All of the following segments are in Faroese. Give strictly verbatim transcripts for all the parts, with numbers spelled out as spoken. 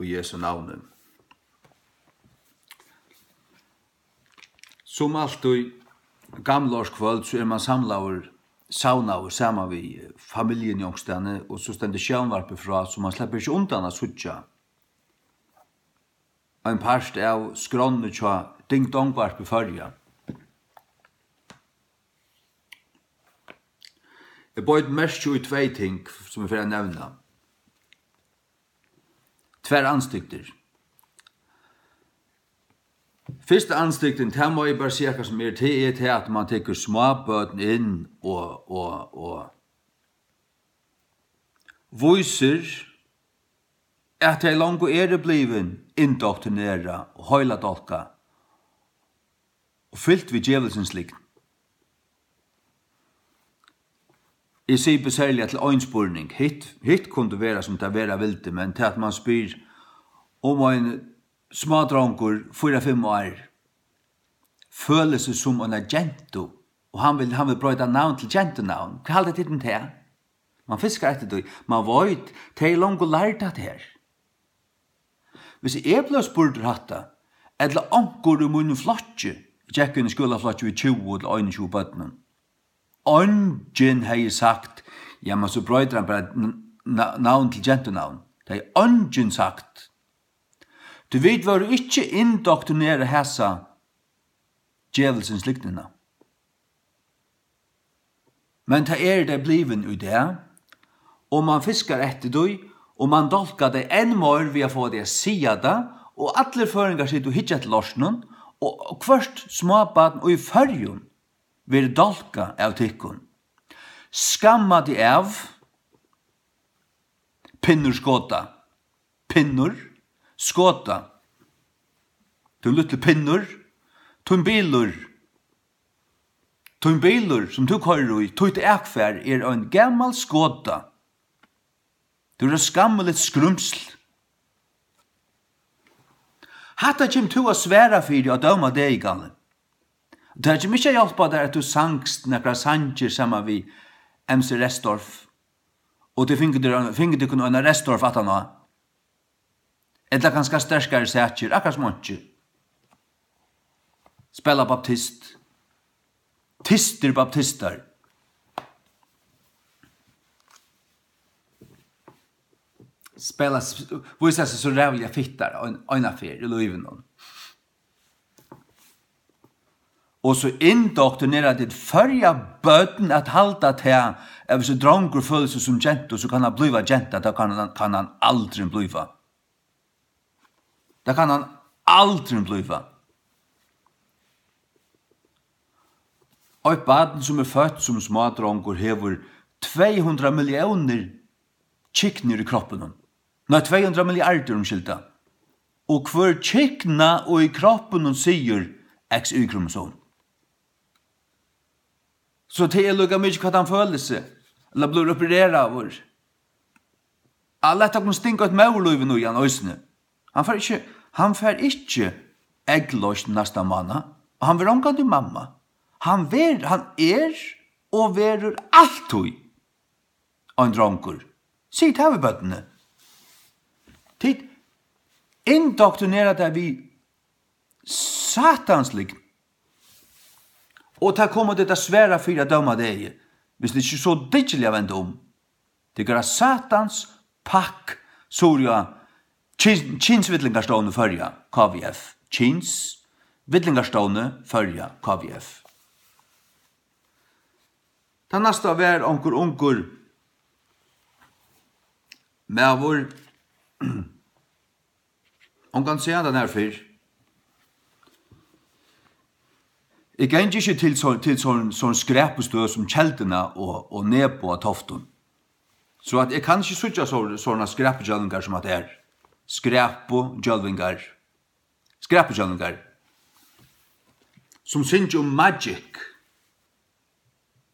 í Jesu navni. Sum altíð, gamlaárskvøld, so er mann samlaður, savnaður saman við familjuni onkustaðni, og so stendur sjónvarpið frá, so mann sleppur ikki undan at síggja ein part av skránni hjá Ding Dong Varpi Føroya. Eg beit merki í tvey ting, sum eg fari at nevna. Tvær andstyktir. Fyrsta andstyktin, tað má eg bara siga, hvat sum er, tað er tað, at mann tekur smábørn inn og, og, og vísir, at tey longu eru blivin indoktrinerað og heiladálkað og fylt við djevulsins lygn. Eg sigi serliga til ein spurning. Hitt, hitt kundi vera, sum tað vera vildi, men tað, at mann spyr, um ein smádrongur, fýra, fimm ár, følir seg sum eina gentu, og hann vil, hann vil broyta navn til gentunavn. Hvat halda tit um tað? Mann fiskar eftir tí. Mann veit, tey eru longu lærd, hatta her. Hvis eg bleiv spurdur hatta, ella onkur í mínum flokki, gekk inn í skúlaflokki við tjúgu til einogtjúgu børnum, eingin hevði sagt, ja, men so broytir hann bara n-, na-, navn til gentunavn. Tað hevði eingin sagt. Tí vit vóru ikki indoktrinerað hasa djevulsins lygnina. Men tað eru tey blivin í dag, og mann fiskar eftir tí, og mann dálkar tey enn meir við at fáa tey at siga tað, og allir føroyingar sita og hyggja eftir lortinum, og hvørt smábarn í Føroyum verður dálkað av tykkum. Skamma teg av, Pinnur Skota. Pinnur Skota. Tín lítli pinnur. Tín bilur. Tín bilur, sum tú koyrir í, títt akfar er ein gamal Skota. Tú ert eitt skammiligt skrýmsl. Hatta kemur tú at svara fyri á dómadegi, Galli. Tað kemur ikki at hjálpa tær, at tú sangst nakrar sangir saman við M C Restorff, og tey fingu tær, fingu tykkum eina Restorff aftaná. Ella kanska sterkari sakir, akkurát sum einki. Spæla baptist. Tystir baptistar. Spæla s-, vísa seg so ræðuliga fittar ein, eina ferð í lívinum. Og so indoktrinera tit Føroya børn at halda tað, at hvis ein drongur følir seg sum gentu, so kann hann blíva genta, tað kann hann, kann hann aldrin blíva. Tað kann hann aldrin blíva. Eitt barn, sum er føtt sum smádrongur, hevur tvey hundrað milliónir kyknur í kroppinum. Nei, tvey hundrað milliardir, umskylda. Og hvør kykna í kroppinum sigur X Y-kromosom. So tað er líka mikið, hvat hann følir seg, ella blívur opereraður. At lata okkum stinga eitt móðurlív inn í hann eisini. Hann fær ikki, hann fær ikki eggloysn næsta mánað, og hann verður ongantíð mamma. Hann ver-, hann er og verður altíð ein drongur. Sig tað við børnini. Tit indoktrinera tey við satans lygn. Og tað koma tit at svara fyri á dómadegi, hvis tit ikki so dyggiliga venda um. Tykkara satans pakk, Suðuroyar, Kyns-, Kynsvillingastovni Føroya, K V F. Kynsvillingastovni Føroya, K V F. Tað næsta var onkur ungur maður, ongan séð hann har fyrr. Eg gangi ikki til so, til so, so skrapustøð sum Kelduna og, og Nebo á Toftum. So at eg kann ikki síggja so, sovorðnar skrapudjølvingar sum at er. Skrapudjølvingar. Skrapudjølvingar. Sum syngja um magic.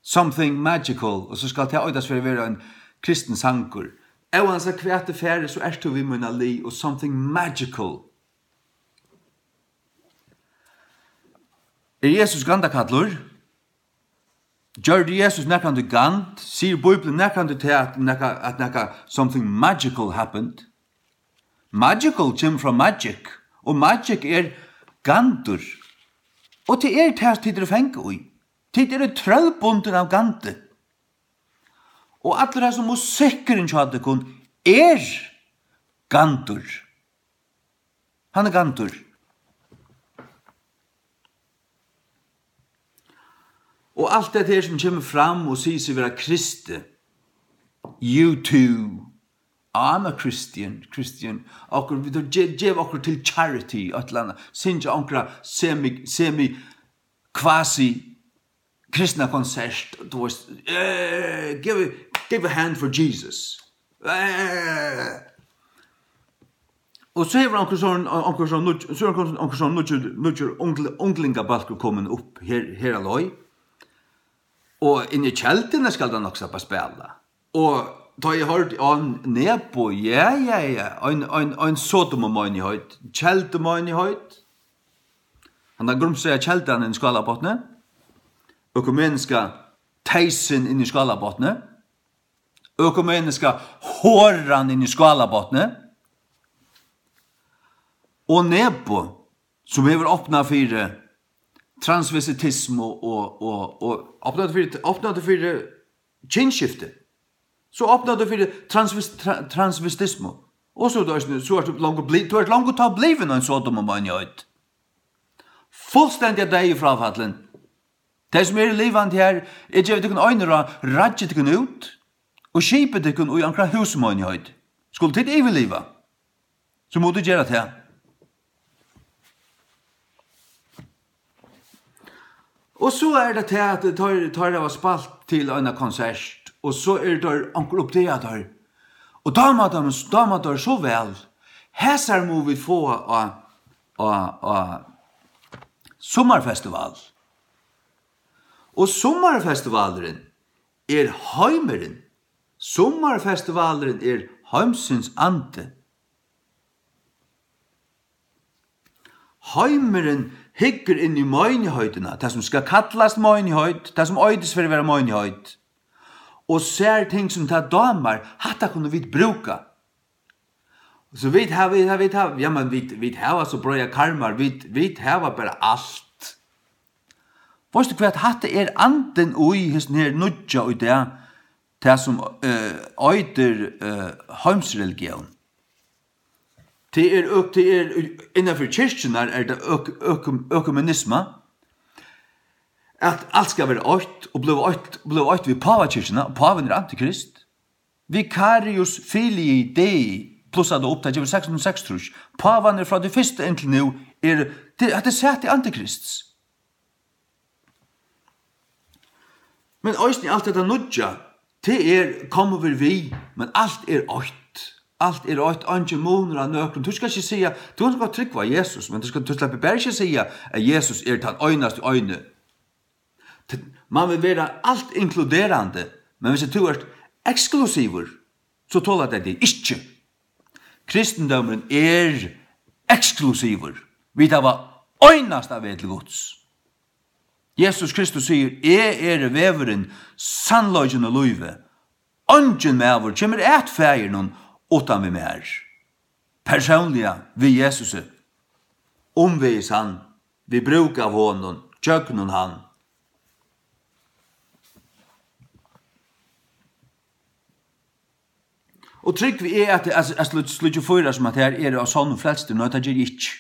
Something magical, og so skal tað eitast fyri at vera ein kristin sangur. Óansæð hvat er farið, so ert tú við mína lið og something magical. Er Jesus gandakallur? Gjørdi Jesus nakrantíð gand? Sigur Bíblian nakrantíð tað, at nakað, at nakað something magical happened? Magical kemur frá magic, og magic er gandur. Og tað er tað, tit eru fangað í. Tit eru trøllbundin av gandi. Og allur hesin musikkurin hjá tykkum er gandur. Hann er gandur. Og alt det her, sum kemur fram og sigur seg vera kristið, you too, I'm a Christian, Christian, okkur, vit ge-, geva okkur til charity, eitt ella annað, syngja onkra semi, semi, quasi kristna konsert, tú veist, eh, give, give a hand for Jesus. Eh. Og so hevur onkur sånn, onkur sånn nýggj-, so er onkur, onkur sånn nýggjur, nýggjur ungl-, unglingabólkur komin upp her, her á leið. Og inni í tjaldini skal tað nokk sleppa at spæla. Og tá eg hoyrdi á Nebo, ja, ja, ja, ein, ein, ein sodomameinigheit, tjaldumeinigheit. Handan grumsliga tjaldan inni í Skálabotni, økumeniska teysin inni í Skálabotni, økumeniska horan inni í Skálabotni, og Nebo, sum hevur opnað fyri transvestitismu og, og, og opnað fyri, opnað fyri kynskifti. So opnar tú fyri transvest-, tra-, transvestismu. Og so, so ert tú longu bli-, tú ert longu tá blivin ein sodomameinigheit. Fullstendiga deyður fráfallin. Tey sum eru livandi her, eg gevi tykkum eini ráð, raðgið tykkum út og skipið tykkum í onkra húsmeinigheit. Skulu tit yvirliva, so mugu tit gera tað. Og so er tað tað, at teir, teir hava spælt til eina konsert, og so eru teir onkur uppdaga teir. Og dámar teimum, dámar teir so væl. Hesar mugu vit fáa á, á, á summarfestival. Og summarfestivalurin er heimurin. Summarfestivalurin er heimsins andi. Heimurin hyggur inn í meinigheitina, tað sum skal kallast meinigheit, tað sum eitur fyri at vera meinigheit, og sær ting sum tað dámar, hatta kunnu vit brúka. So vit hava, vit hava, vit hava, ja, men vit, vit hava so breiðar karmar, vit, vit hava bara alt. Veitst tú hvat, hatta er andin í hesum her nýggja í dag, tað sum, eh, eitur, eh, heimsreligión. Tað er øk-, tað er, innanfyri kirkjurnar er tað øk-, økum-, økumenisma, at alt skal vera eitt og blíva eitt, blíva eitt við pávakirkjuna, og pávin er antikrist. Vicarius filii Dei, plussa tað upp, tað gevur seks hundrað og seksogtrýss. Pávarnir frá tí fyrsta inntil nú eru, tað, hatta er sæti antikrists. Men eisini alt hetta nýggja, tað er, kom og ver við, men alt er eitt. Alt er eitt, eingin munur á nøkrum. Tú skal ikki siga, tú kanst gott trúgva á Jesus, men tú skal, tú sleppur bara ikki siga, at Jesus er tann einasti eini. T-, man vil vera alt inkluderandi, men viss tú ert eksklusivur, so tola tey teg ikki. Kristindómurin er eksklusivur. Vit hava einasta veg til Guds. Jesus Kristus sigur: "Eg eri vegurin, sannleikin og lívið. Eingin maður kemur at Faðirinum uttan við mær." Persónliga við Jesusi. Umvegis hann, við brúk av honum, gjøgnum hann. Og trúgvi eg, at, at, at slíggj-, slíggj fýrar sum at her eru av sonnum frelstir? Nei, tað geri eg ikki.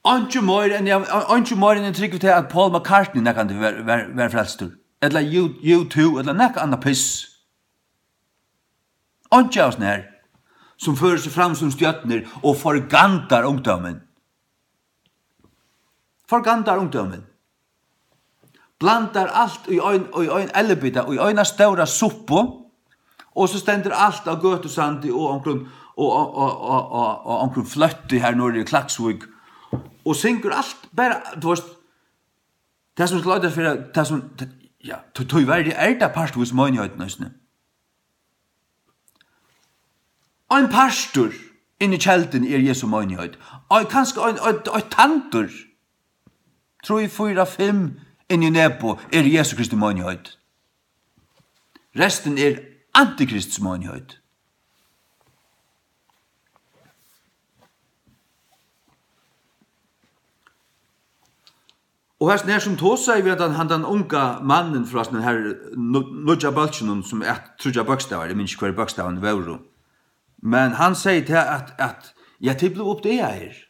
Einki meir enn eg, einki meir enn eg trúgvi til, at Paul McCartney nakrantíð var, var, var frelstur. Ella U-, U two, ella nakað annað piss. Einki av hesum her, sum førir seg fram sum stjørnur og forgandar ungdómin. Forgandar ungdómin. Blandar alt í ein, í ein ellibita, í eina stóra suppu, og so stendur alt á gøtusandi og onkrum, og, og onkrum fløtti her norður í Klaksvík, og syngur alt bara, tú veist, tað sum skal leita fyri, tað sum, ja, tí, tíverri er tað partvíst meinigheitin eisini. Ein partur inn í tjaldini er Jesu meinigheit. Ein, kanska ein, eitt, eitt tandur. Trý, fýra, fimm inn í Nebo er Jesu Kristi meinigheit. Restin er antikristsmeinigheit. Og hesin her sum tosaði við hann, hann, tann unga mannin frá hesum her nú-, nýggja bólkinum, sum æt tríggjar bókstavar, eg minnist ikki, hvør bókstavarnir vóru. Men hann segði tað, at, at, ja, tit blivu uppdagaðir.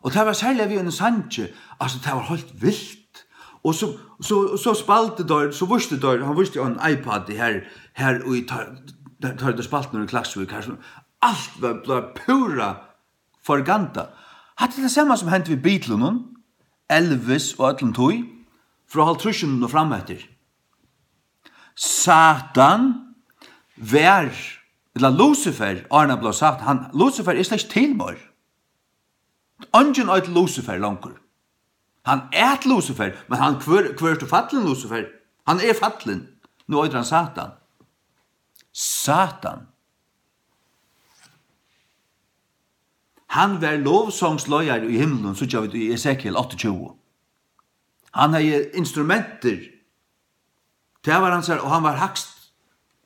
Og tað var serliga við einum sangi, altso, tað var heilt vilt. Og so, so, so spældu teir, so vístu teir, hann vísti á ein iPad her, her í, tá, tá, tá teir spældu niðri í Klaksvík, her sum alt var, var púra forgandað. Hatta er tað sama sum hendi við Beatlunum, Elvis og øllum tí, frá hálvtrýssunum og fram eftir. Satan var, ella Lucifer, áðrenn hann bleiv Satan, hann, Lucifer er slett ikki til meir. Eingin eitur Lucifer longur. Hann æt Lucifer, men hann, hvør, hvør er fallin Lucifer? Hann er fallin. Nú eitur hann Satan. Satan. Hann var lovsongsleiðari í himlum, síggja vit í Esekiel áttaogtjúgu. Hann hevði instrumentir. Tað var hansara, og hann var hægst.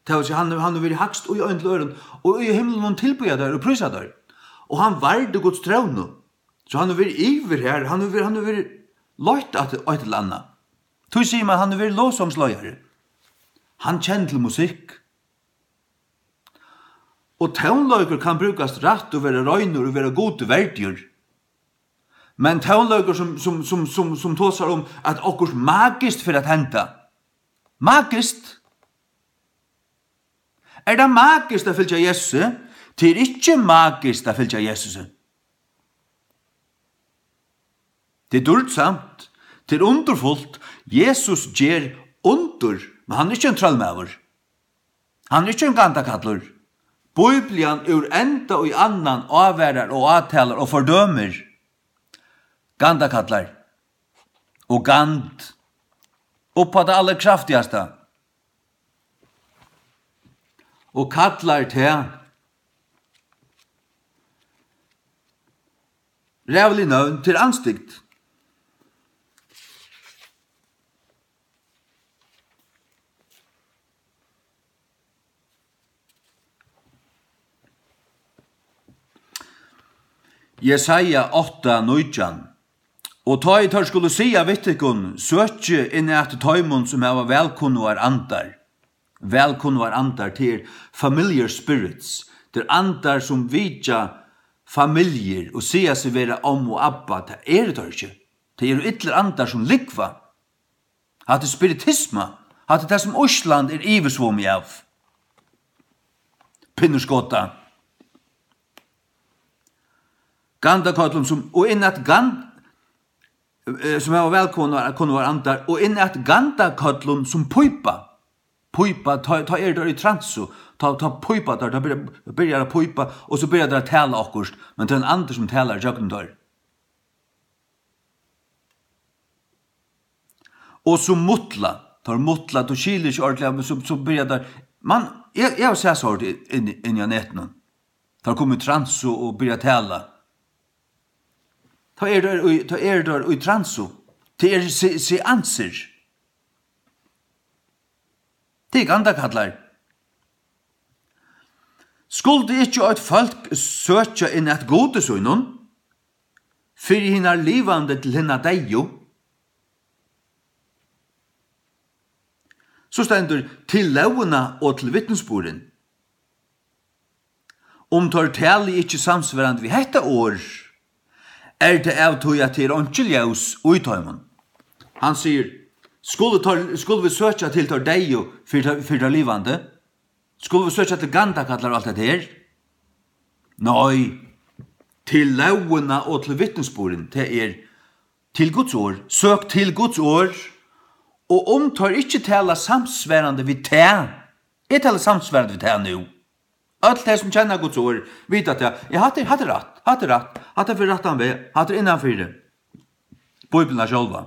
Tað vil siga, hann, hann hevur verið hægst í einum til øðrum, og í himlunum tilbiðja teir og prísa teir. Og hann vardi Guds trónu. So hann hevur verið yvir her, hann hevur verið, hann hevur verið leitt at eitt ella annað. Tí sigur man, hann hevur verið lovsongsleiðari. Hann kennir til musikk. Og tónleikur kann brúkast rætt og vera reinur og vera Gudi verdigur. Men tónleikur sum, sum, sum, sum, sum tosar um, at okkurt magiskt fer at henda. Magiskt? Er tað magiskt at fylgja Jesusi? Tað er ikki magiskt at fylgja Jesusi. Tað er dýrdsamt. Tað er undurfult. Jesus ger undur, men hann er ikki ein trollmaður. Hann er ikki ein gandakallur. Biblian úr enda í annan ávarar og átalar og fordømir gandakallar og gand upp á tað allarkraftigasta og kallar tað ræðulig nøvn til andstygd. Jesaja átta nítjan. Og tá ið teir skulu siga við tykkum: Søkið inn at teimum, sum hava vælkunnugar andar. Vælkunnugar andar, tað er familiar spirits. Tað er andar, sum vitja familjur og siga seg vera ommu og abba. Tað eru teir ikki. Tað eru illir andar, sum lúgva. Hatta er spiritisma. Hatta er tað, sum Ísland er yvirsvomið av. Pinnuskota. Gandakøllum sum, og inn at gan-, eh, sum hava vælkunnugar, kunnugar andar, og inn at gandakøllum sum pípa. Pípa, tá, tá eru teir í transu, tá, tá pípa teir, tá byrja, byrjar at pípa, og so byrja teir at tala okkurt, men tað er ein andi sum talar gjøgnum teir. Og so mutla, teir mutla, tú skilir ikki ordiliga, men so, so byrja teir, man, eg, eg havi sæð sovorðið inn, inn á netinum. Teir koma í transu og byrja at tala. Tá eru teir í, tá eru teir í transu. Tað eru se-, seansir. Tað er gandakallar. Skuldi ikki eitt fólk søkja inn at Gudi sínum, fyri hinar livandi til hinar deyðu? So stendur, til lógina og til vitnisburðin. Um teir tali ikki samsvarandi við hetta orð, er tað av tí, at tað er einki ljós í teimum. Hann sigur, skulu teir, skulu vit søkja til teir deyðu fyri teir, fyri teir livandi? Skulu vit søkja til gandakallar og alt hetta her? Nei, til lógina og til vitnisburðin, tað er til Guds orð. Søk til Guds orð, og um teir ikki tala samsvarandi við tað, eg tali samsvarandi við tað nú. Øll tey, sum kenna Guds orð, vita tað. Ja, hatta er, hatta er rætt, hatta er rætt, hatta fer rættan veg, hatta er innanfyri Bíbliuna sjálva.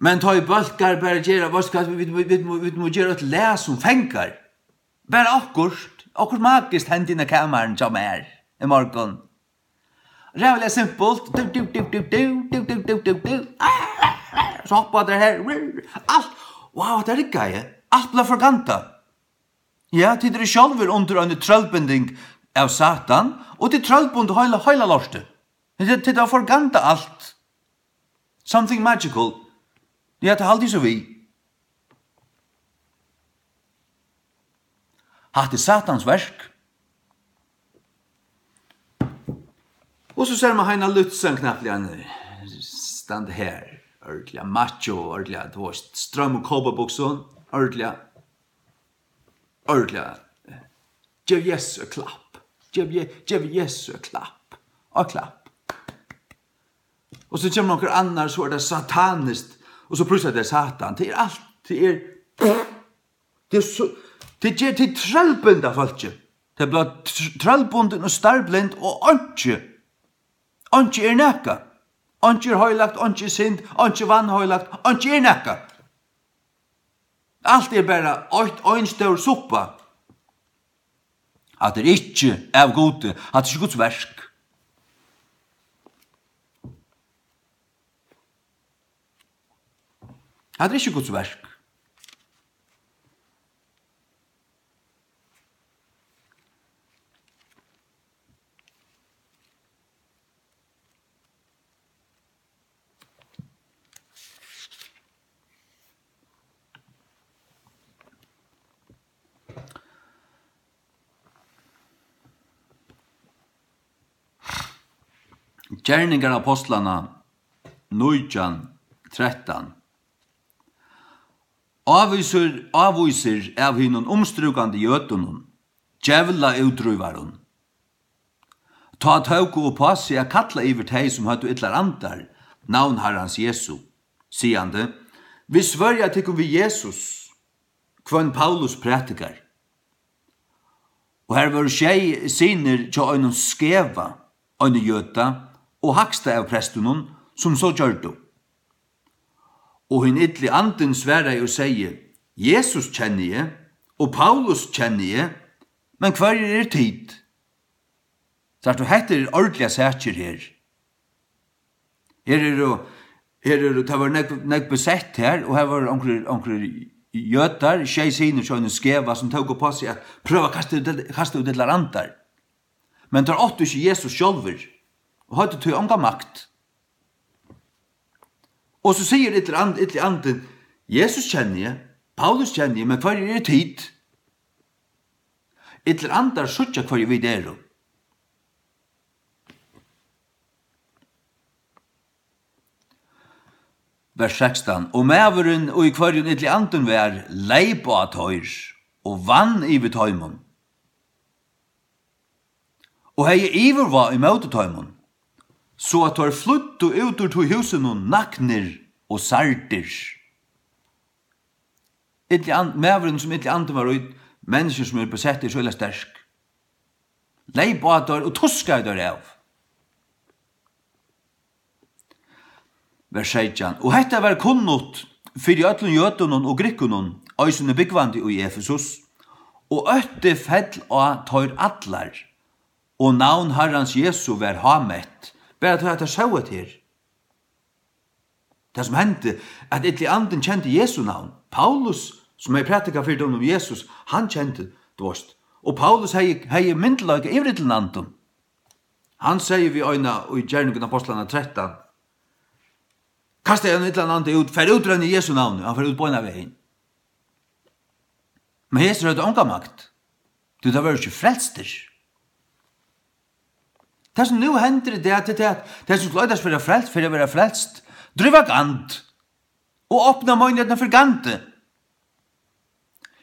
Men tá ið bólkar bara gera, veitst hvat, vit, vit, vit, vit, vit mugu gera eitt lag sum fangar. Bara okkurt, okkurt magiskt hendi inn á kamarið hjá mær í morgun. Ræðuliga simpult. Du, du, du. Ah! So hoppa teir her. Alt. Wow, tað riggaði. Alt bleiv forgandað. Ja, tit eru sjálvir undir eini trøllbinding av Satan, og tit trøllbundu heila, heila lortið. Tit, tit hava forgandað alt. Something magical. Ja, tað haldi eg so við. Hatta er Satans verk. Og so sær man Heina Lützen knappliga standa her. Ordiliga macho, ordiliga, tú veist, strømmum kópabuksum, ordiliga, ordiliga. Gev Jesu eitt klapp. Gev Je-, gev Jesu eitt klapp. Og klapp. Og so kemur onkur annar, so er tað sataniskt. Og so prísar tey Satan. Tað er alt, tað er, tað er so, tað ger, tað trøllbinda fólkið. Tey blíva tr-, trøllbundin og starblind og einki, einki er nakað. Einki er heilagt, einki er synd, einki er vanheilagt, einki er nakað. Alt er bara eitt, ein stór suppa. Hatta er ikki av Gudi, hatta er ikki Guds verk. Hatta er ikki Guds verk. Gerningar Ápostlanna nítjan trettan. Ávísur, ávísir av hinum umstrúkandi jødunum, djevlaútdrívarum, tá tóku upp á seg at kalla yvir tey, sum høvdu illar andar, navn Harrans Jesu, sigandi: Vit svørja tykkum við Jesus, hvønn Paulus prædikar. Og har vóru sjey synir hjá einum Skeva, einum jøda, og hægsta av prestunum, sum so gjørdu. Og hin illi andin svaraði og segði: Jesus kenni eg, og Paulus kenni eg, men hvørjir eru tit? Sært tú, hetta er ordiliga sakir her. Her eru, her eru, tað var nógv, nógv besett her, og her var onkrir, onkrir jødar, sjey synir hjá einum Skeva, sum tóku upp á seg at prøva at kasta út, kasta út illar andar. Men teir áttu ikki Jesus sjálvir, og høvdu tí onga makt. Og so sigur illur and-, illi andin: Jesus kenni eg, Paulus kenni eg, men hvørjir eru tit? Illir andar síggja, hvørji vit eru. Vers sekstan: Og maðurin, í hvørjum illi andin var, leyp á teir og vann yvir teimum, og hevði yvirvág ímóti teimum, so at teir flýddu út úr tí húsinum naknir og særdir. Illi and-, maðurin, sum illi andin var í, menniskjur, sum eru besett, er so illa sterk, leyp á teir og tuskaði teir av. Vers seytjan: Og hetta var kunnugt fyri øllum jødunum og grikkunum, eisini búgvandi í Efesus, og ótti fell á teir allar, og navn Harrans Jesu var hámett. Bara tí at teir sóu hetta her. Tað, sum hendi, at illi andin kendi Jesu navn. Paulus, sum hevði prædikað fyri teimum um Jesus, hann kendi, tú veist. Og Paulus hevði, hevði myndugleika yvir illum andum. Hann segði við eina í Gerningar Ápostlanna trettan: Kastaði hann illan anda út, fer út úr henni í Jesu navni, og hann fer út beinanvegin. Men hesir høvdu onga makt, tí teir vóru ikki frelstir. Tað, sum nú hendir, er tað, at tað, tað, tað, sum skal leitast fyri at frelst, fyri at vera frelst, dríva gand og opna meinighetina fyri gandi.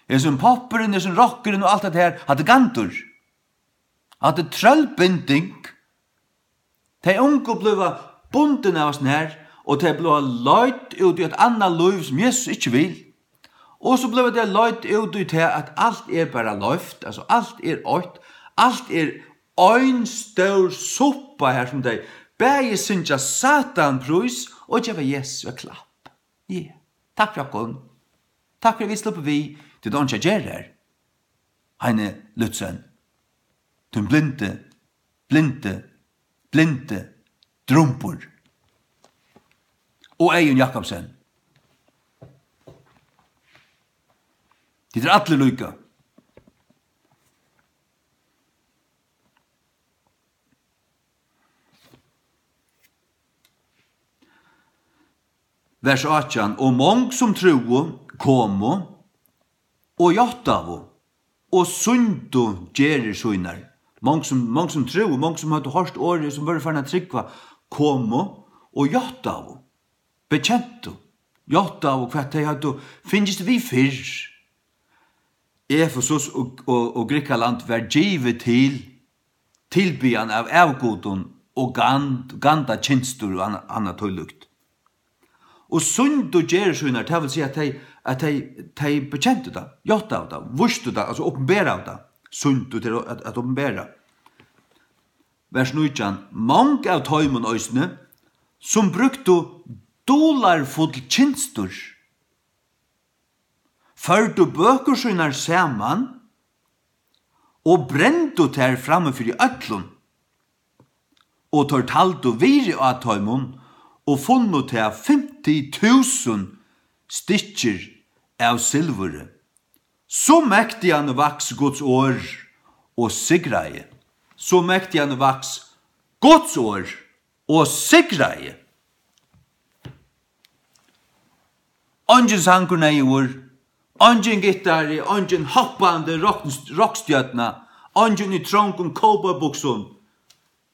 Hesin poppurin, hesin rokkurin og alt hetta her, hatta er gandur. Hatta er trøllbinding. Tey ungu blíva bundin av hasum her, og tey blíva leidd út í eitt annað lív, sum Jesus ikki vil. Og so blíva tey leidd út í tað, at alt er bara loyvt, altso, alt er eitt, alt er ein stór suppa her, sum tey bæði syngja Satan prís og geva Jesus eitt klapp. Ja, takk fyri okkum. Takk fyri, at vit sluppu við. Tað er einki at gera her. Heini Lützen, tín blindi, blindi, blindi drumbur. og Eyðun Jakobsen. Tit eru allir líka. Vers átjan: Og mong sum trúðu, komu og játtaðu og sýndu gerðir sínar. Mong sum, mong sum trúðu, mong sum høvdu hoyrt orðið, sum vóru farin at trúgva, komu og játtaðu, bekentu, játtaðu, hvat tey høvdu fingist við fyrr. Efesus og, og, og Grikkaland var givið til tilbiðjan av avgudum og gand-, gandakynstur og anna-, annað tílíkt. Og sýndu gerðir sínar, tað vil siga, at tey, at tey, tey bekentu tað, játtaðu tað, vístu tað, altso opinberaðu tað, sýndu til at, at opinbera. Vers nítjan: Mong av teimum eisini, sum brúktu dularfull kynstur, førdu bøkur sínar saman og brendu tær frammi fyri øllum. Og teir taldu virði á teimum og funnu tað fimti túsund stykkir av silvuri. So mektigan vaks Guds orð og sigraði. So mektigan vaks Guds orð og sigraði. Eingin sangur neyðugur, eingin gittari, eingin hoppandi rock-, rockstjørna, eingin í trongum cowboybuksum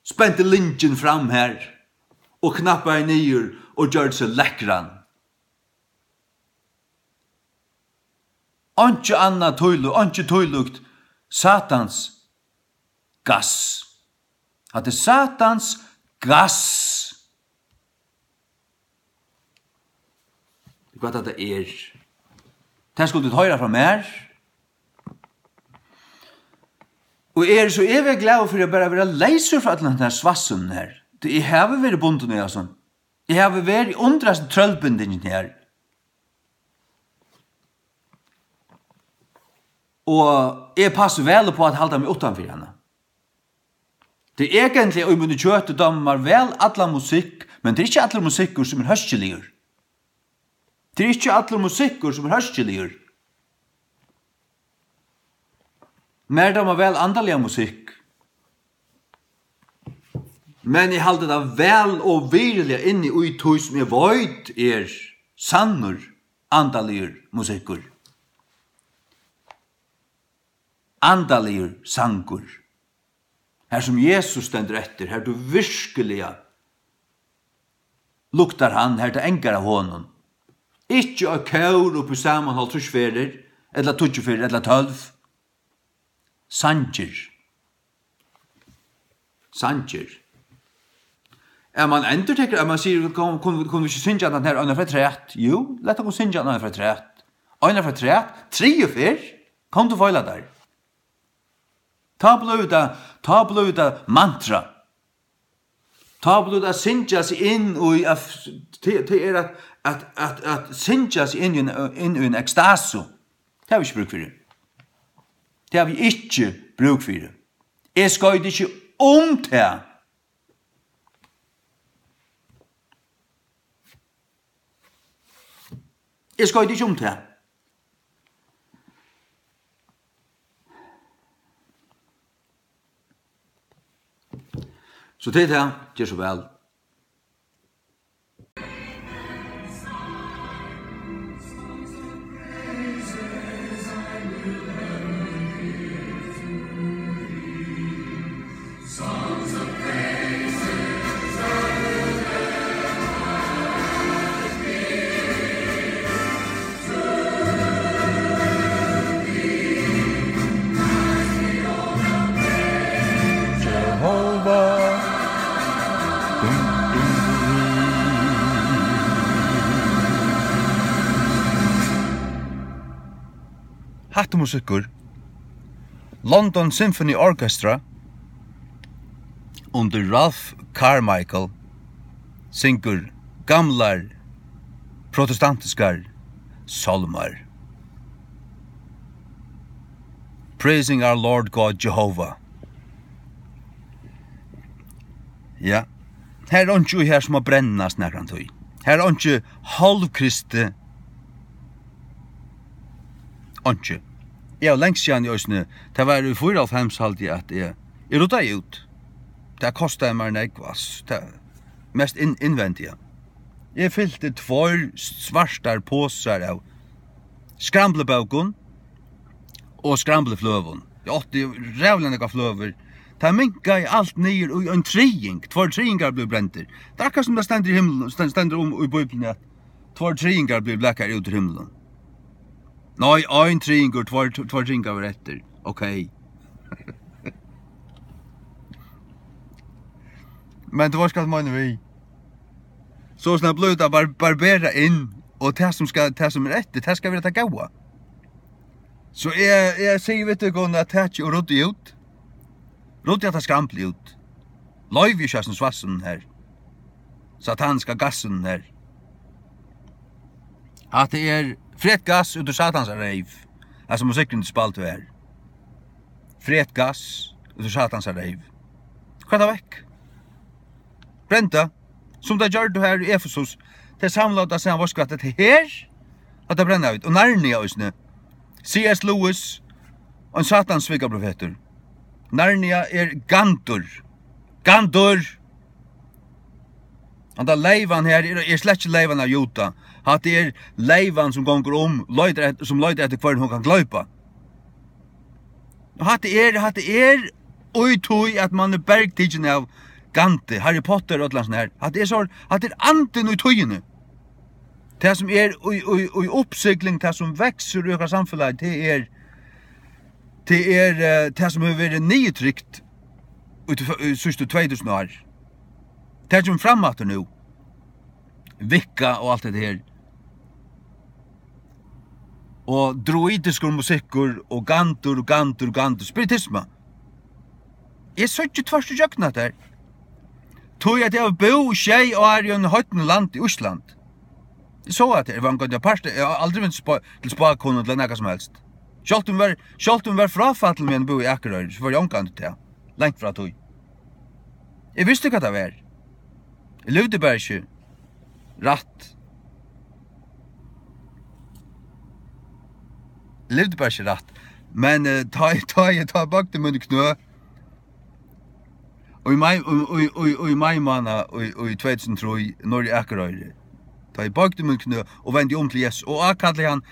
spenti lyngin fram har og knappaði niður og gjørdi seg lekkran. Einki annað tílíkt, einki tílíkt. Satans gass. Hatta er Satans gass. Hvat hatta er. Tað skuldu tit hoyra frá mær. Og eg eri so evigt glaður fyri at bara vera leysur frá øllum hesum svassinum her. Tí eg havi verið bundin í hasum. Eg havi verið undir hasi trøllbindingini her. Og eg passi væl upp á at halda meg uttan fyri hana. Tí eigentliga í mínum kjøti dámar mær væl allan musikk, men tað er ikki allur musikkur, sum er hóskiligur. Tað er ikki allur musikkur, sum er hóskiligur. Mær dámar væl andaliga musikk. Men eg haldi tað væl og virðiliga inni í tí, sum eg veit er sannur andaligur musikkur. Andaligur sangur. Har sum Jesus stendur eftir, har tú virkiliga luktar hann, har tað angar av honum. Ikki eitt kór uppi saman hálvtrýss ferðir, ella tíggju ferðir, ella tólv. Sangir. Sangir. At mann endurtekur, at mann sigur, "Kom, kunnu, kunnu vit ikki syngja hann her eina ferð afturat?" Jú, lat okkum syngja hann eina ferð afturat. Eina ferð afturat, triðju ferð, kom tú feila tær. Tá blívur tað, tá blívur tað mantra. Tá blívur tað at syngja seg inn í, at, tað, tað er at, at, at, at syngja seg inn í ein, inn í ein ekstasu. Tað havi eg ikki brúk fyri. Tað havi eg ikki brúk fyri. Eg skoyti ikki um tað. Eg skoyti ikki um tað. So tað er tað. Ger so væl. Jehova. Dum, dum, dum. Hatta er musikkur. London Symphony Orchestra undir Ralph Carmichael syngur gamlar protestantiskar sálmar. Praising our Lord God Jehovah. Ja, her er einki í her sum má brennast nakrantíð. Har er einki hálvkristið. Einki. Eg havi langt síðani eisini, tað var í fýraoghálvfems, haldi eg, at eg, eg ruddaði út. Tað kostaði mær nógv, ass. Tað mest inn-, innvendiga. Eg fylti tveir svartar posar av skramblubókum og skramblufløgum. Eg átti ræðuliga nógvar fløgur. Tað minkaði alt niður í ein triðing. Tveir triðingar blivu brendir. Tað er akkurát sum tað stendur í himlinum, sten-, stendur um í Bíbliuni, at tveir triðingar blivu blakaðir út úr himlinum. Nei, ein triðingur, tveir, tveir triðingar var eftir. Ok. Men tú veitst, hvat eg meini við. So snart blívur tað bar-, barberað inn, og tað sum skal, tað sum er eftir, tað skal vera tað góða. So eg, eg sigi við tykkum, at takið og ruddið út. Ruddið hatta skramblið út. Loyvið ikki hasum svassinum her. Sataniska gassinum her. Hatta er frægt gass út úr Satans reyv. Hasum musikkurin spældi her. Frægt gass út úr Satans reyv. Hvat er vekk? Brenn tað. Sum tey gjørdu har í Efesus. Tey samlaðu tað saman, veitst hvat, hetta her, hatta brenna vit. Og Narnia eisini. C S Lewis, ein satans svikaprofetur. Narnia er gandur. Gandur! Handa leivan her er, er slett ikki leivan av Juda. Hatta er leivan sum gongur um, leitar eftir, sum leitar eftir hvørjum hon kann gloypa. Hatta er, hatta er í tí, at mann er bergtikin av Gandhi, Harry Potter og allan sånn her. Hatta er so, hatta er andin í tíðini. Tað sum er í, í, í uppsigling, tað sum veksur í okkara samfelagi, tað er, tað er, eh, tað sum hevur verið niðurtrykt í, í síðstu tvey túsund ár. Tað kemur fram aftur nú. Wicca og alt hetta her. Og druidiskur musikkur og gandur og gandur og gandur. Spiritisma. Eg síggi tvørtur ígjøgnum hetta her. Tí at eg havi búð í sjey ár í einum heidnum landi í Ísland. Eg sá at eg var ein góður partur. Eg havi aldri verið spá-, til spákonu ella nakað sum helst. Sjálvt um var, sjálvt um var fráfallin meðan eg búði í Akureyri, so var eg ongantíð tað. Langt frá tí. Eg visti hvat tað var. Eg livdi bara ikki rætt. Eg livdi bara ikki rætt. Men, eh, tá eg, tá eg, tá eg bøgdi míni knø, og í mai, í, í, í, í mai mánaði í, í tvey túsund og trý, norður í Akureyri, tá eg bøgdi míni knø og vendi um til Jesus og ákallaði hann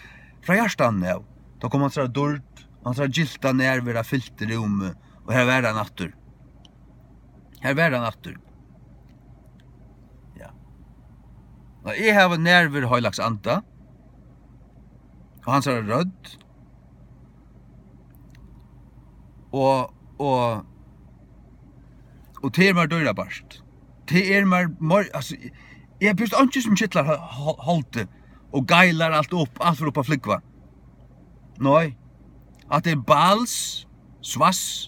frá hjartanum av, tá kom hansara dýrd, hansara gylta nærvera fylti rúmið, og har var hann aftur. Har var hann aftur. Ja. Og eg havi nærveru Heilags Anda og hansara rødd. Og, og, og tað er mær dýrabart. Tað er mær meir, altso, eg, eg havi einki sum kitlar ho-, ho-, holdið og geilar alt upp, alt fer upp at flúgva. Nei. At tað er Baals svass.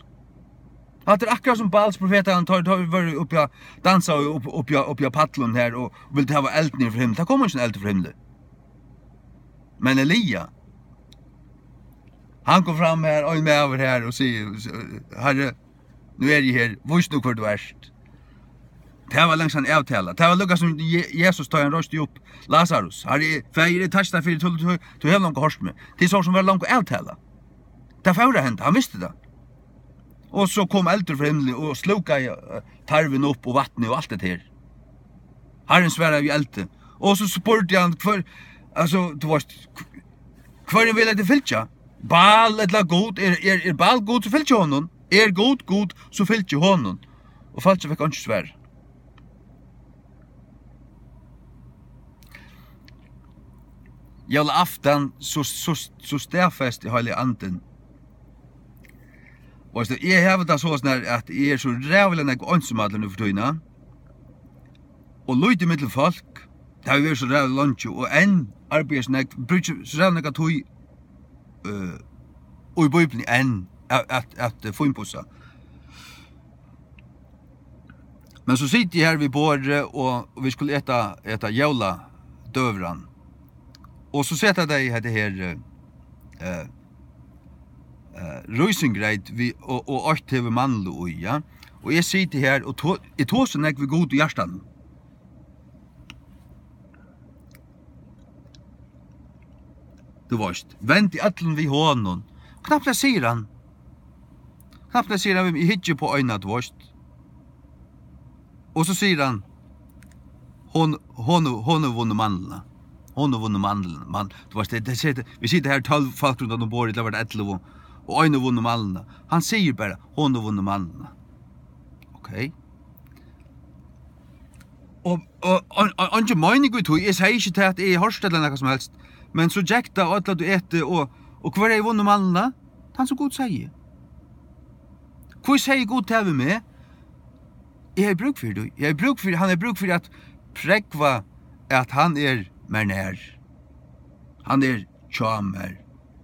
At tað er akkurát sum Baals profetar, hann tók, tók, var uppi á, dansaðu upp, uppi á, uppi á pallinum her og vildi hava eld niður frá himli. Tað kom ikki ein eldur frá himli. Men Elia, hann kom fram her, ein maður her og sigur: "Harri, nú eri eg her, vís nú, hvør tú ert." Tað var langt síðan avtalað. Tað var líka sum Je-, Jesus, tá hann reisti upp Lazarus. "Harri, Faðir, eg takki tær fyri, tú, tú, tú hevur longu hoyrt meg." Tað er so sum var longu avtalað. Tað fór at henda, hann visti tað. Og so kom eldur frá himli og slúkaði, eh, tarvin upp og vatnið og alt det her. Harrin svaraði við eldi. Og so spurdi hann, hvør, altso, tú veitst, hvørjum vil eg fylgja? Baal ella Gud? Er, er, er Baal Gud, so fylgi honum. Er Gud Gud, so fylgi honum. Og fólkið fekk einki svar. Jólaaftan, so, so, so staðfesti Heilagi Andin. Og veitst tú, eg havi tað soleiðis, at eg eri so ræðuliga nógv einsamallur nú fyri tíðina. Og lítið millum fólk, tað havi verið so ræðuliga leingi, og enn arbeiði eg so nógv, brúki so ræðuliga nógva tíð, eh, í Bíbliuni enn at, at, at, eh, fínpussa. Men so siti eg her við borðið, og, og vit skulu eta, eta jóladøgurðan. Og so seta tey hetta her, eh, eh, eh, rísingreyt við, og, og eitt hevur mandlu í, ja. Og eg siti her og to-, eg tosi nógv við Gud í hjartanum. Tú veist, vend í øllum við honum. Knappliga sigur hann. Knappliga sigur hann við meg, eg hyggi upp á eina, tú veist. Og so sigur hann, hon, hon, hon hevur vunnið mandluna. Hon hevur vunnið mandluna. Man, tú veist, tað, tað, tað, vit sita her tólv fólk rundan um borðið, ella var tað ellivu, og ein hevur vunnið mandluna. Hann sigur bara, hon hevur vunnið mandluna. Ok. Og, og, og, og, eingin meining í tí, eg segði ikki tað, at eg hoyrdi ella nakað sum helst. Men so gekk tað, og øll høvdu etið, og, og hvør hevði vunnið mandluna? Tann sum Gud segði. Hví segði Gud tað við meg? Eg hevði brúk fyri tí. Eg hevði brúk fyri, hann hevði brúk fyri at prógva, at hann er mær nær. Hann er hjá mær.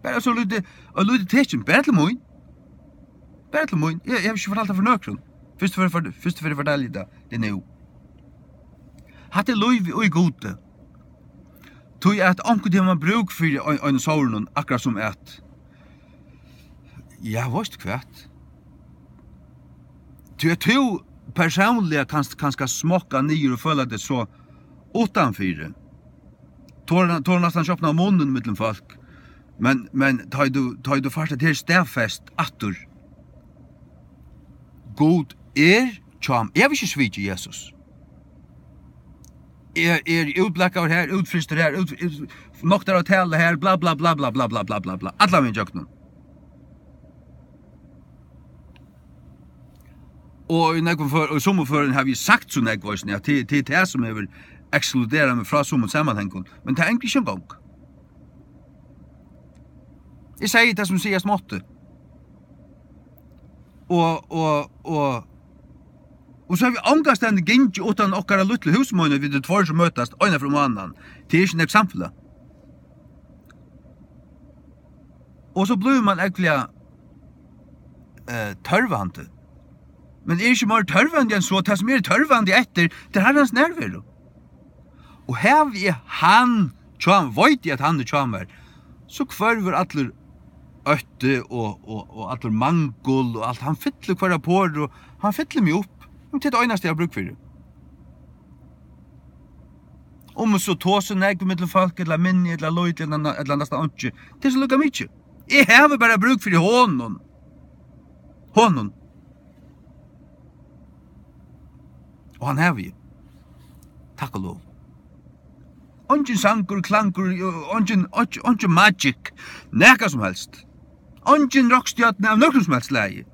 Bara so lítið, og lítið tekin, bara til mín. Bara til mín. Eg, eg havi ikki fortalt tað fyri nøkrum. Fyrst og fremst, fyrst og fremst fortaldi eg tað, tað er nú. Hatta er lív í Gudi. Tí at onkuntíð hevur mann brúk fyri ein, einum sovorðnum, akkurát sum at, ja, veitst tú hvat? Tí at tú persónliga kanst kanska smokka niður og føla teg so uttanfyri. Tú hevur, tú hevur næstan ikki opnað munnin millum fólk. Men, men tá ið tú, tá ið tú fært hetta her staðfest aftur. Gud er hjá mær. Eg havi ikki svikið Jesus. Eg eri útblakkaður her, útfrystur her, út, út, noktar at tala her, bla, bla, bla. Allan vegin gjøgnum. Og í nógvum før, og í summum førum havi eg sagt so nógv, veitst tú, at tað, tað er tað, sum hevur ekskluderað meg frá summum samanhangum. Men tað angri eg ikki eingong. Eg segði tað, sum sigast mátti. Og, og, og, og so havi eg ongastaðni gingið uttan okkara lítlu húsmeinið, vit eru tveir sum møtast eina ferð um mánaðin. Tað er ikki nógv samfelag. Og so blívur mann ógvuliga, eh, tørvandi. Men er ikki meir tørvandi enn so, tað sum er tørvandi eftir, tað er Harrans nærveru. Og havi eg hann hjá, veit eg, at hann er hjá mær, so hvørvur allur ótti og, og, og allur mangul og alt. Hann fyllir hvørja poru, og hann fyllir meg upp. Men tað er tað einasta, eg havi brúk fyri. Um eg so tosi nógv millum fólk, ella minni, ella lítið, ella, ella næstan einki, tað er so líka mikið. Eg havi bara brúk fyri honum. Honum. Og hann havi eg. Takk og lov. Eingin sangur, klangur, eingin, eingin, eingin magic, nakað sum helst. Eingin rokkstjørna av nøkrum sum helst lagi.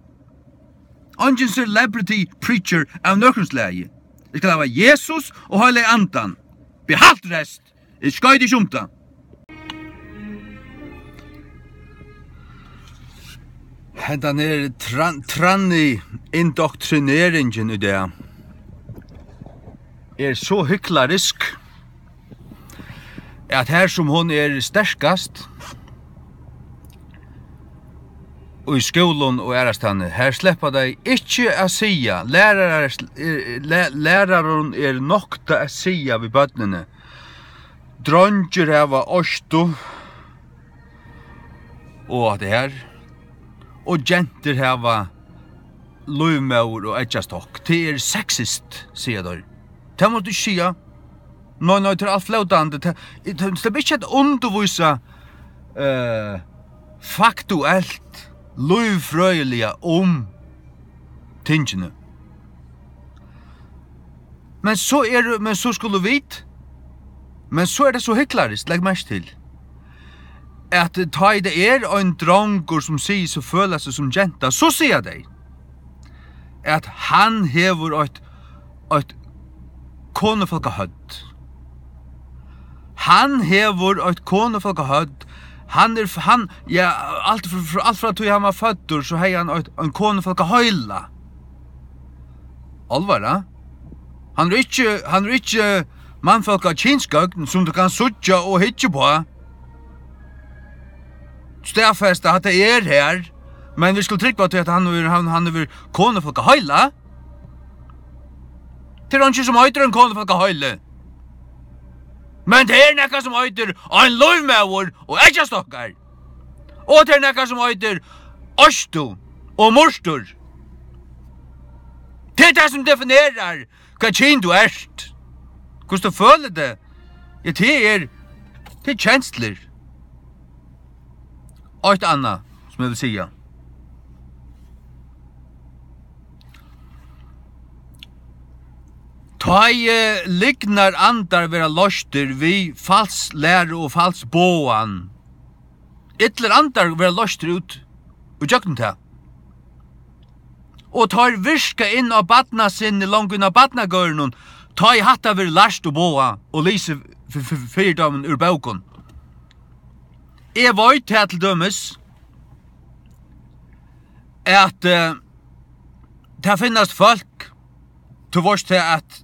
Eingin celebrity preacher av nøkrum slagi. Eg skal hava Jesus og Heilaga Andan. Behalt rest. Eg skoyti ikki um tað. Hendan her tran-, tranny indoktrineringin í dag er so hyklarisk, at har sum hon er sterkast, í skúlum og aðrastaðni, har sleppa tey ikki at siga, lærarar, eh, læ-, lærarum er noktað at siga við børnini, dreingir hava eistu og hatta her, og gentur hava lívmóður og eggjastokk. Tað er sexist, siga teir. Tað mást tú ikki siga. Nei, nei, tað er alt flótandi. Tað, tað, tað er ikki at undirvísa, eh, faktuelt, lívfrøðiliga um tingini. Men so er, men so skulu vit, men so er tað so hyklariskt, legg merki til, at tá ið tað er ein drongur, sum sigur seg føla seg sum genta, so siga tey, at hann hevur eitt, eitt konufólkahøvd. Hann hevur eitt konufólkahøvd. Hann er, hann, ja, alt frá, frá, alt frá tí hann var føddur, so hevði hann eitt, ein konufólkaheila. Álvara. Hann er ikki, hann er ikki mannfólk av kynsgøgn, sum tú kanst síggja og hyggja uppá. Staðfesta, at tað er har, men vit skulu trúgva tí, at hann hevur, hann, hann hevur konufólkaheila. Tað er eingin, sum eitur ein konufólkaheili. Men tað er nakað, sum eitur ein lívmóður og eggjastokkar. Og tað er nakað, sum eitur eistu og murstur. Tað er tað, sum definerar, hvat kyn tú ert. Hvussu tú følir teg. Ja, tað er, tað er kenslur. Eitt annað, sum eg vil siga. Tá ið, eh, lygnar andar verða loystir við falslæru og falsboðan, illir andar verða loystir út í gjøgnum tað. Og teir virka inn á barnasinni, longu inn á barnagørðunum, tá ið hatta verður lært og boðað og lisið f-, f-, fyri teimum úr bókum. Eg veit tað til dømis, at, eh, tað finnast fólk, tú veist tað, at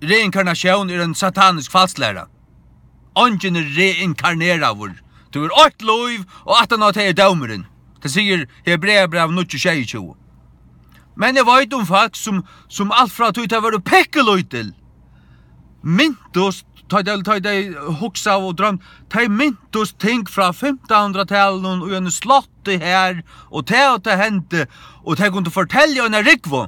reinkarnatión er ein satanisk falslæra. Eingin er reinkarneraður. Tú hevur eitt lív, og aftan á tað er dómurin. Tað sigur Hebreabræv níggju sjeyogtjúgu. Men eg veit um fólk, sum, sum alt frá tí tey vóru pikkulítil, mintust, tá tey, tá tey hugsaðu og droymdu, tey mintust ting frá fimtanhundraðtalinum í einum slotti har, og tað og tað hendi, og tey kundu fortelja eina rúgvu.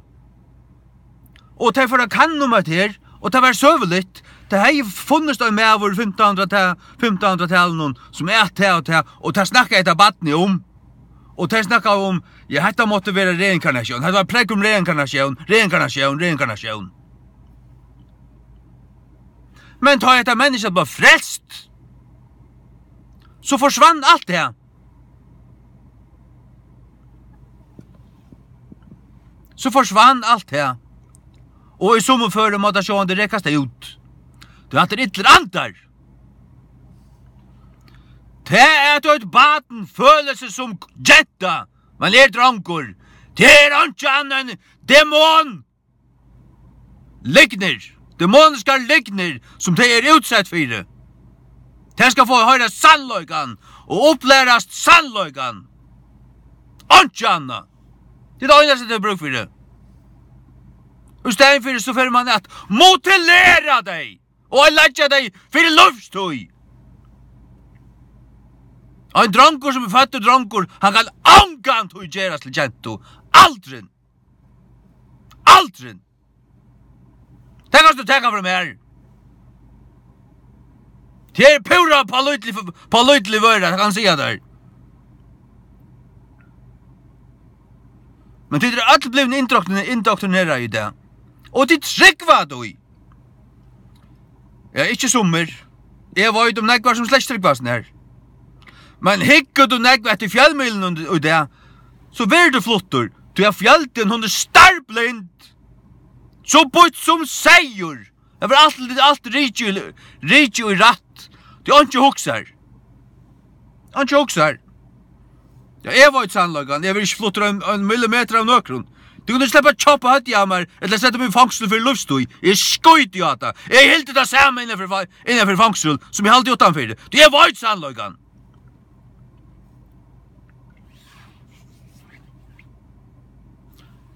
Og tey fóru at kanna um hetta her, og tað var søguligt. Tað hevði funnist ein maður í fimtanhundrað-, fimtanhundraðtalinum, sum æt tað og tað, og tað snakkaði hetta barnið um. Og tey snakkaðu um, ja, hetta mátti vera reinkarnatión. Hetta var prógv um reinkarnatión, reinkarnatión, reinkarnatión. Men tá hetta menniskja var frelst, so forsvann alt tað. So forsvann alt tað. Og í summum førum má tað sjálvandi rekast út. Tí hatta er illir andar. Tað, at eitt barn følir seg sum genta, men er drongur, tað er einki annað enn demon. Lygnir, demoniskar lygnir, sum tey eru útsett fyri. Tey skal fáa at hoyra sannleikan og upplærast sannleikan. Einki annað. Tað er tað einasta, tey hava brúk fyri. Í staðin fyri, so fer mann at mutilera tey og leggja tey fyri lívstíð. Ein drongur, sum er føddur drongur, hann kann ongantíð gerast til gentu. Aldrin. Aldrin. Tað kanst tú taka frá mær. Tað er púra pálítilig, pálítilig vøra, tað kann eg siga tær. Men tit eru øll blivin indoktrine-, indoktrinerað í dag. Og tit trúgva tí. Ja, ikki summir. Eg veit um nógvar, sum slett ikki trúgva hasum her. Men hyggur tú nógv eftir fjølmiðlunum í dag, so verður tú fluttur. Tí at fjøldin, hon er starblind. So býtt sum seyður. Tað var alt, alt rikið, rikið í rætt. Tí einki hugsar. Einki hugsar. Ja, eg veit sannleikan. Eg verði ikki fluttur ein, ein millimetur av nøkrum. Tú kunnu sleppa at kjoppa høvdið av mær, ella seta meg í fongsul fyri lívstíð. Eg skíti á tað. Eg hildi tað sama innanfyri fa-, innanfyri fongsul, sum eg haldi uttanfyri. Tí eg veit sannleikan.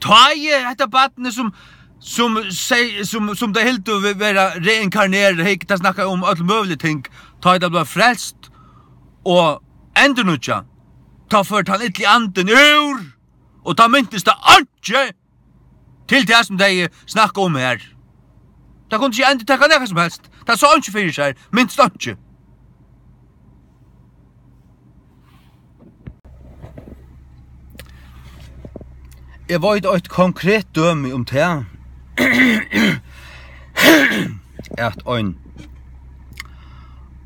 Tá ið hetta barnið, sum, sum seg-, sum, sum tey hildu ve-, vera reinkarnerað, hygg, tað snakkaði um øll møgulig ting, tá ið tað bleiv frelst og endurnýggjað, tá fór tann illi andin úr, og tá mintist tað einki til tað, sum tey snakka um her. Tað kundi ikki endurtaka nakað sum helst. Tað sá einki fyri sær, minst einki. Eg veit eitt konkret dømi um tað, at ein,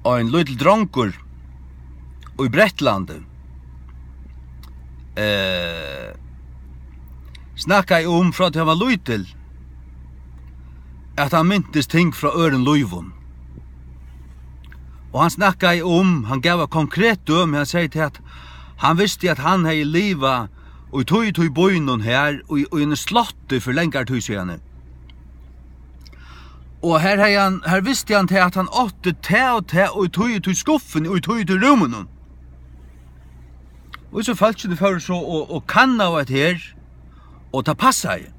ein lítil drongur í Bretlandi, eh, snakkaði um, frá tí hann var lítil, at hann mintist ting frá øðrum lívum. Og hann snakkaði um, hann gav eitt konkret dømi, hann segði til, at hann visti, at hann hevði livað í tí, tí býnum her, í, í einum slotti fyri langari tíð síðani. Og her hevði hann, her visti hann til, at hann átti tað og tað í tí, í tí skuffuni, í tí, í tí rúminum. Og so fólkini fóru so og, og kannaðu hetta her, og tað passaði.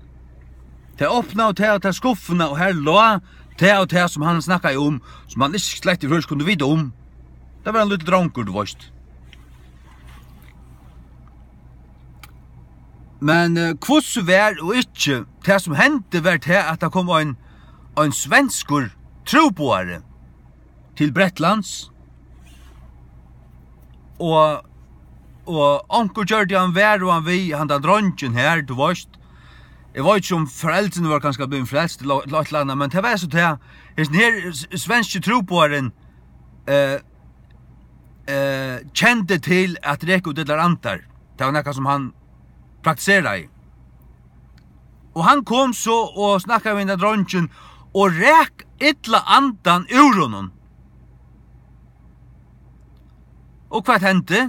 Tey opnaðu tað og tað skuffuna, og har lá tað og tað, sum hann snakkaði um, sum hann ikki slett í føroyskum kundi vita um. Tað var ein lítil drongur, tú veist. Men, eh, hvussu var og ikki, tað sum hendi, var tað, at tað kom ein, ein svenskur trúboðari til Bretlands, og og onkur gjørdi hann varðan við handan dreingin her, tú veist. Eg veit ikki, um foreldrini vóru kanska blivin frelst ella, ella eitt ella annað, men tað var so tað. Hesin her s-, svenski trúboðarin, eh, eh, kendi til at reka út illar andar. Tað var nakað, sum hann praktiseraði. Og hann kom so og snakkaði við hendan dreingin og rak illa andan úr honum. Og hvat hendi?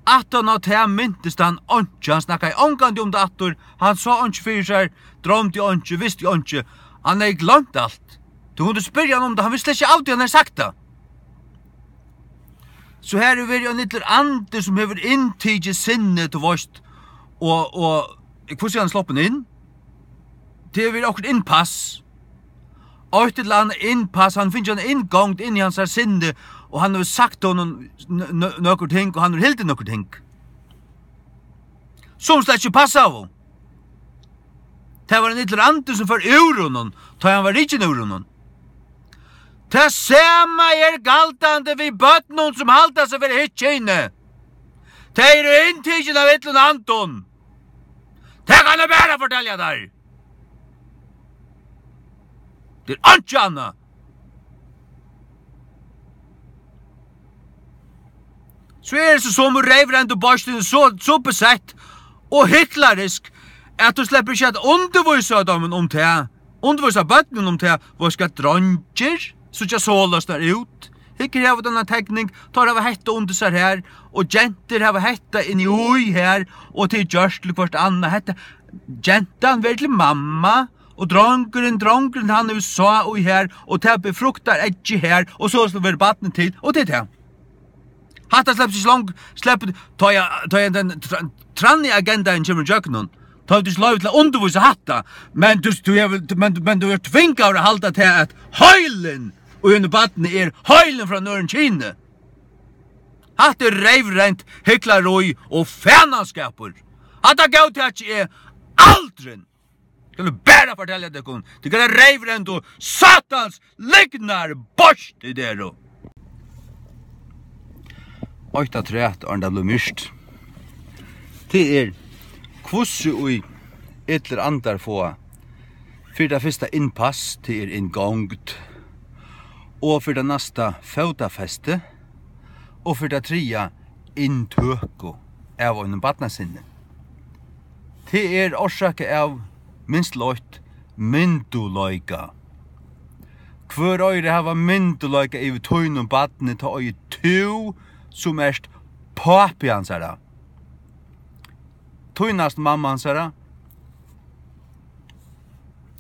Aftan á tað mintist hann einki, hann snakkaði ongantíð um tað aftur, hann sá einki fyri sær, droymdi einki, visti einki, hann hevði gloymt alt. Tú kundi spyrja hann um tað, hann visti slett ikki av tí, hann hevði sagt tað. So her hevur verið ein illur andi, sum hevur inntikið sinnið, tú veist, og, og hvussu er hann sloppin inn? Tað hevur verið okkurt innpass. Eitt ella annað innpass, hann fingið eina inngongd inn í hansara sinni, og hann hevur sagt honum n-, n-, nøkur ting, og hann hevur hildið nøkur ting, sum slett ikki passaðu. Tað var ein illur andi, sum fór úr honum, tá hann var rikin úr honum. Tað sama er galdandi við børnum, sum halda seg vera hitt kynið. Tey eru inntikin av illum andum. Tað kann eg bara fortelja tær. Tað er einki annað. So er so somu reyvrendu bostin so, so besett og hyklarisk, at tú sleppur ikki at undirvísa teimum um tað, undirvísa børnum um tað, veitst hvat, dreingir síggja soleiðis út. Hygg, her hava vit eina tekning, teir hava hetta undir sær her, og gentur hava hetta inni í her, og tað er gjørt til hvørt annað. Hetta, gentan verður til mamma, og drongurin, drongurin, hann hevur sáð í her, og tað befruktar eggið her, og so, so verður barnið til, og tað er tað. Hatta sleppur ikki long-, sleppur, tá eg, tá eg den tra-, tranni agendaen kemur ígjøgnum, tá hevur tú ikki loyvi til at undirvísa hatta, men tú, tú hevur, men, men tú ert tvingaður at halda tað, at heilin í einum barni er heilin frá einum øðrum kyni. Hatta er reyvrent hyklarí og fanaskapur. Hatta góðtaki eg aldrin. Skal eg bara fortelja tykkum, tykkum er reyvrent og satans lygnar, borskt tit eru. Eitt afturat, áðrenn tað blívur myrkt. Tað er, hvussu í illir andar fáa fyri tað fyrsta innpass, tað er inngongd, og fyri tað næsta fótafesti, og fyri tað triðja inntøku av einum barnasinni. Tað er orsakað av, minst til eitt, myndugleika. Hvør eigur at hava myndugleika yvir tínum barni, tá eigur tú, sum ert pápi hansara, tínast mamma hansara,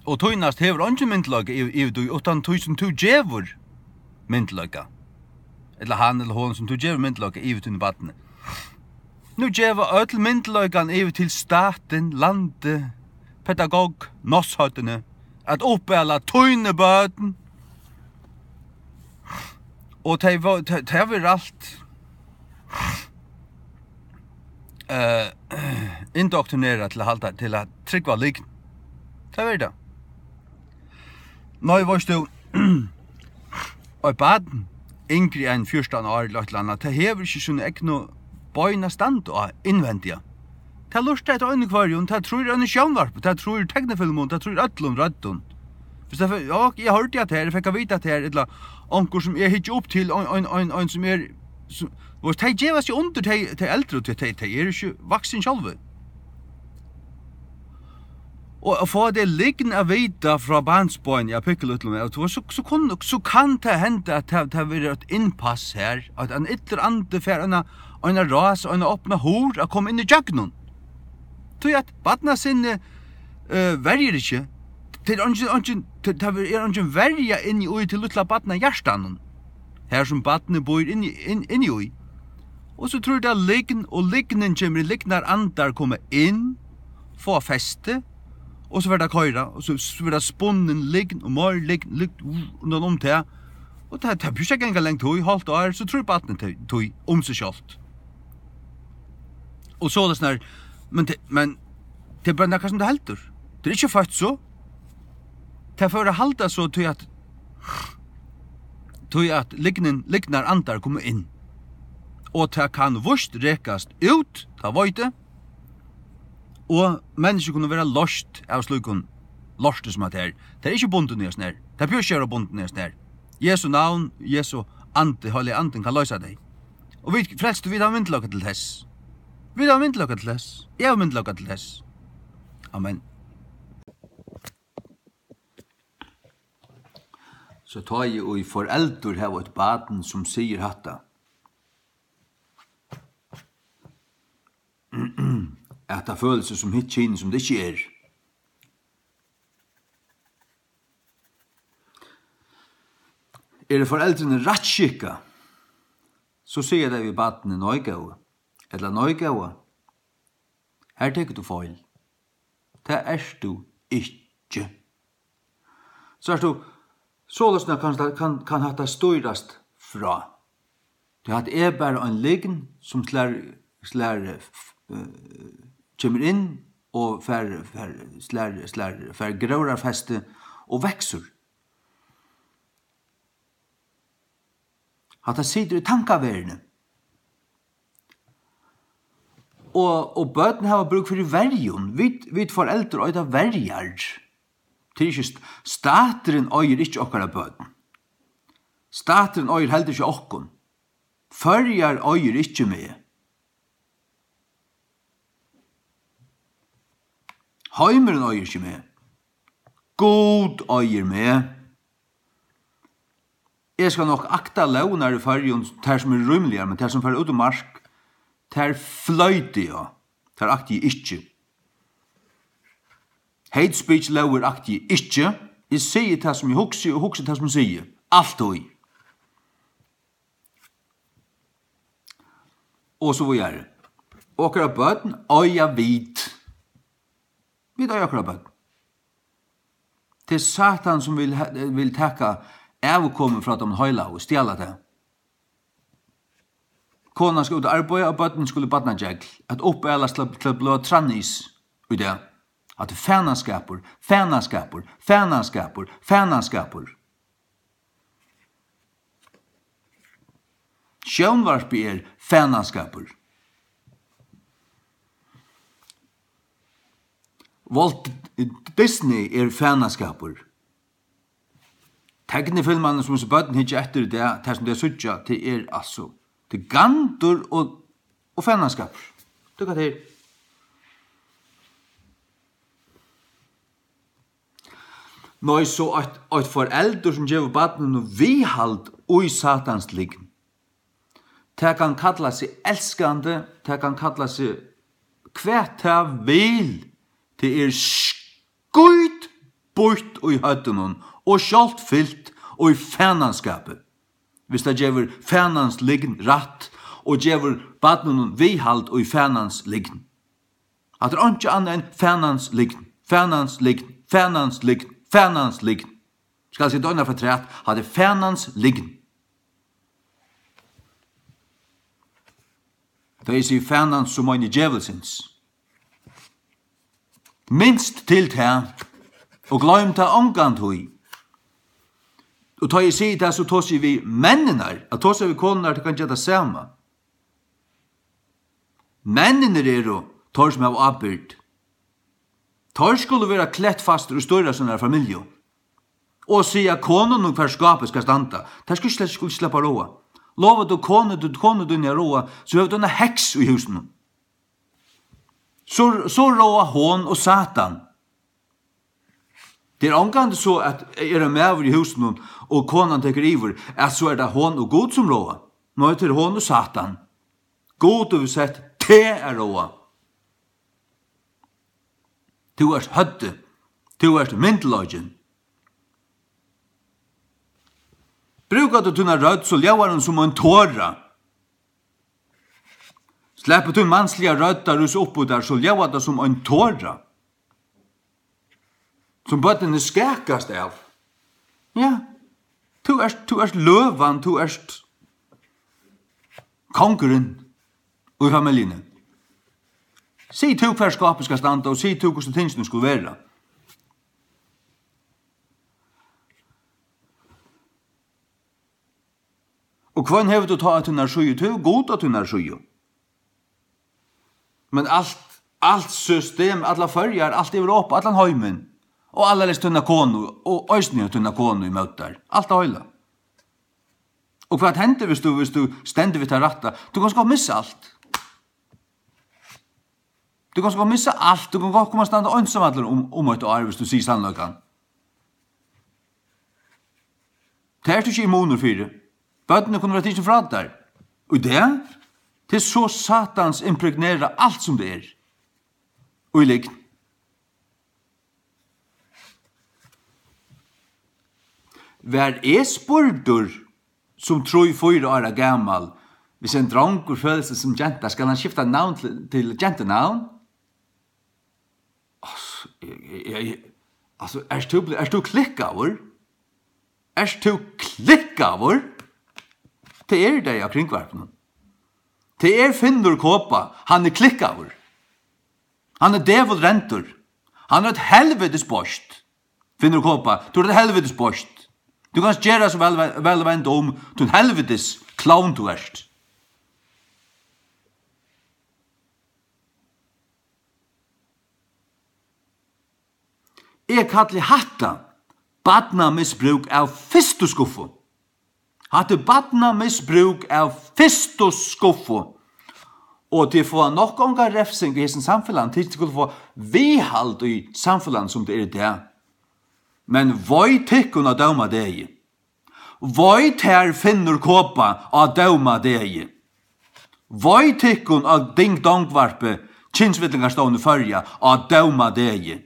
og tínast hevur eingin myndugleika yvir, yvir tí, uttan tí sum tú gevur myndugleika, ella hann ella hon sum tú gevur myndugleika yvir tínum barni. Nú geva øll myndugleikan yvir til statin, landið, pedagogik, námshøllini, at uppala tíni børn. Og tey vo-, tey, tey verða alt, eh, indoktrinerað til at halda, til at trúgva lygn. Tey verða tað. Nei, veitst tú, eitt barn, yngri enn fjúrtan ár ella eitt ella annað, tað hevur ikki síni egnu bein at standa á innvendiga. Tað lurtar eftir einum hvørjum, tað trýr einum sjónvarpi, tað trýr teknifilmum, tað trýr øllum røddum. Viss tað fer, ja, eg hoyrdi at her, eg fekk at vita at her, ella onkur sum eg hyggi upp til, ein, ein, ein, ein sum er, sum, veitst, tey geva seg undir tey, tey eldru, tí tey, tey eru ikki vaksin sjálvi. Og at fáa tey lygn at vita frá barnsbeini av pikkulítlum, at so, so, so kunnu, so kann tað henda, at tað, tað verður eitt innpass her, at ein illur andi fær eina, eina rás, eina opna hurð at koma inn ígjøgnum. Tí at barnasinnið, eh, verjir ikki. Tað er eingin, eingin, tað, tað er eingin verja inni í tí lítla barnahjartanum, har sum barnið býr inni, inn, inni í. Og so trýr tað lygn, og lygnin kemur inn, lygnar andar koma inn, fáa festi, og so fer tað at koyra, og so, so verður tað spunnin lygn og meir lygn, lygn, rundan um tað. Og tað, tað blívur ikki at ganga langt tíð, hálvt ár, so trýr barnið tí, tí um seg sjálvt. Og soleiðis nær, men tað, men tað er bara nakað sum tað heldur. Tað er ikki føtt so. Tað fer at halda so, tí at, tí at lygnin, lygnar andar koma inn. Og tað kann víst rekast út, tað veit eg. Og menniskju kunnu vera loyst av slíkum lorti sum at her. Tað er ikki bundin í hesum her. Tað behøvist ikki at vera bundin í hesum her. Jesu navn, Jesu andi, Heilagi Andin kann loysa tey. Og vit frelstu, vit hava myndugleika til tess. Vit hava myndugleika til tess. Eg havi myndugleika til tess. Amen. So tá ið foreldur hava eitt barn, sum sigur hatta, at tað følir seg sum hitt kynið, sum tað ikki er. Eru foreldrini rættskikkað, so siga tey við barnið: "Nei, góði," ella: "Nei, góða, har tekur tú feil. Tað ert tú ikki." Sært tú, soleiðis kann, kann, kann hatta stýrast frá. Tí hatta er bara ein lygn, sum slær, slær, eh, kemur inn og fær, fær, slær, slær, fær gróðrarfesti og veksur. Hatta situr í tankaverðini. Og, og børn hava brúk fyri verjum. Vit, vit foreldur eita verjar. Tað er ikki st-, staturin eigur ikki okkara børn. Staturin eigur heldur ikki okkum. Føroyar eigur ikki meg. Heimurin eigur ikki meg. Gud eigur meg. Eg skal nokk akta lógirnar í Føroyum, tær sum eru rímiligar, men tær sum fara út um mark, tær floyti eg á. Tær akti eg ikki. Hate speech lógir akti eg ikki. Eg sigi tað, sum eg hugsi, og hugsi tað, sum eg sigi. Altíð. Og so víðari. Okkara børn eiga vit. Vit eiga okkara børn. Tað er Satan, sum vil ha-, vil taka avkomið frá teimum heilagu og stjala tað. Konan skal út at arbeiða, og børnini skulu í barnagegl, at uppalast til, til at blíva trannis í dag. Hatta er fanaskapur, fanaskapur, fanaskapur, fanaskapur. Sjónvarpið er fanaskapur. Walt Disney er fanaskapur. Teknifilmarnir, sum hesi børn hyggja eftir í dag, tað sum tey síggja, tað er altso, tað er gandur og, og fanaskapur. Tað er hvat tað er. Nei, so eitt, eitt foreldur, sum gevur barninum viðhald í Satans lygn, tað kann kalla seg elskandi, tað kann kalla seg hvat tað vil, tað er skítbýtt í høvdinum og sjálvt fylt í fanaskapi, viss tað gevur fanans lygn rætt og gevur barninum viðhald í fanans lygn. Hatta er einki annað enn fanans lygn, fanans lygn, fanans lygn, fanans lygn. Skal eg siga tað eina ferð afturat, hatta er fanans lygn. Tá eg sigi fanans, so meini eg djevulsins. Minst til tað, og gloym tað ongantíð. Og tá eg sigi tað, so tosi eg við menninar, at tosa við konurnar, tað kann gera tað sama. Menninir eru teir, sum hava ábyrgd. Teir skulu vera klettfastir og stýra sínari familju. Og siga konunum, hvar skápið skal standa. Tær skulu slett, skulu sleppa at ráða. Lovar tú konu, tú, konu tíni at ráða, so hevur tú eina heks í húsinum. So, so ráða hon og Satan. Tað er ongantíð so, at er ein maður í húsinum, og konan tekur yvir, at so er tað hon og Gud, sum ráða. Nei, tað er hon og Satan. Gud hevur sett teg at ráða. Tú ert høvdið. Tú ert myndugleikin. Brúkar tú tína rødd, so ljóðar hon sum ein tora. Sleppur tín mansliga rødd at rísa upp í tær, so ljóðar tað sum ein tora, sum børnini skakast av. Ja, tú ert, tú ert løvan, tú ert kongurin í familjuni. Sig tú, hvar skápið skal standa, og sig tú, hvussu tingini skulu vera. Og hvønn hevur tú tá á tínari síðu? Tú hevur Gud á tínari síðu. Men alt, alt system, allar Føroyar, alt Europa, allan heimin, og allarhelst tína konu, og eisini tína konu ímóti tær. Alt tað heila. Og hvat hendir, viss tú, viss tú stendur við tað rætta? Tú kanst gott missa alt. Tú kanst gott missa alt. Tú kanst gott koma at standa einsamallur um, um eitt ár, viss tú sigur sannleikan. Tað ert tú ikki immunur fyri. Børnini kunnu verða tikin frá tær. Og í dag, tað er so satans impregnerað alt sum tað er. Og í lygn. Var eg spurdur sum trý, fýra ára gamal, viss ein drongur følir seg sum genta, skal hann skifta navn til, til gentunavn? Altso, eg, eg, eg, altso, ert tú, ert tú klikkaður? Ert tú klikkaður? Tað eru tey á Kringvarpinum. Tað er Finnur Kopa, hann er klikkaður. Hann er dævulrendur. Hann er eitt helvitis beist. Finnur Kopa, tú ert eitt helvitis beist. Tú kanst gera so væl, væl venda um, tú ein helvitis klovn tú ert. Eg kalli hatta barnamisbrúk av fyrstu skuffu. Hatta er barnamisbrúk av fyrstu skuffu. Og tit fáa nokk onga refsing í hesum samfelagnum, tit skulu fáa viðhald í samfelagnum, sum tað er í dag. Men vei tykkum á dómadegi. Vei tær, Finnur Kopa, á dómadegi. Vei tykkum á Ding Dong Varpi, Kynsvillingastovni Føroya, á dómadegi.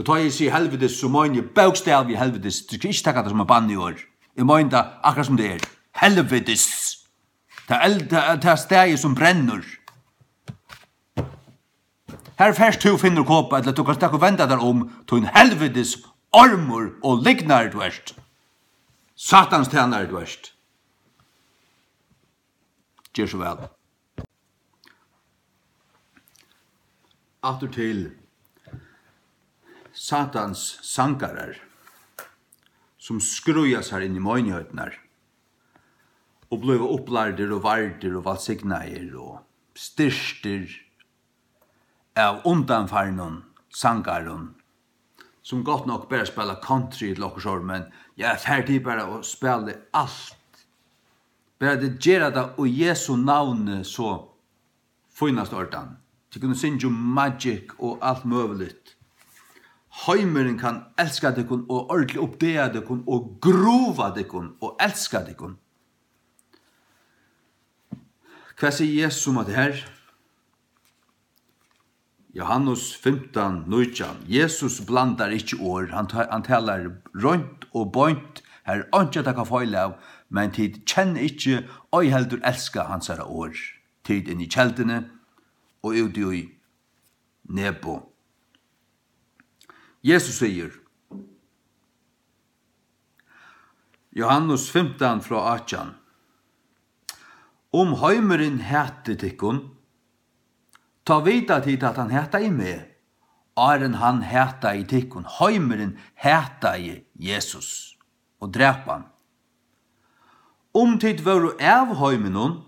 Og tá eg sigi helvitis, so meini eg bókstavliga helvitis. Tú skal ikki taka tað sum eitt banniorð. Eg meini tað akkurát sum tað er. Helvitis. Tað eld-, tað, tað staðið sum brennur. Her fert tú, Finnur Kopa, ella tú kanst taka og venda tær um, tín helvitis ormur og lygnari tú ert. Satans tænari tú ert. Ger so væl. Aftur til Satans sangarar, sum skríða sær inn í meinigheiternar og blíva upplærdir og vardir og vælsignaðir og styrktir av undanfarnum sangarum, sum gott nokk bara spæla country til okkurt sár, men ja, far tit bara og spælið alt. Bara tit gera tað í Jesu navni, so fínasta ordan. Tit kunnu syngja um magic og alt møguligt. Heimurin kann elska tykkum og ordiliga uppdaga tykkum og grúva tykkum og elska tykkum. Hvat sigur Jesus um hatta her? Johannes fimtan nítjan. Jesus blandar ikki orð. Hann ta-, hann talar reint og beint. Har er einki at taka feil av, men tit kenna ikki, ei heldur elska hansara orð. Tit inni í kelduni og úti í Nebo. Jesus sigur, Johannes fimtan frá átjan: Um heimurin hatar tykkum, tá vita tit, at hann hataði meg, áðrenn hann hataði tykkum. Heimurin hataði Jesus og drap hann. Um tit vóru av heiminum,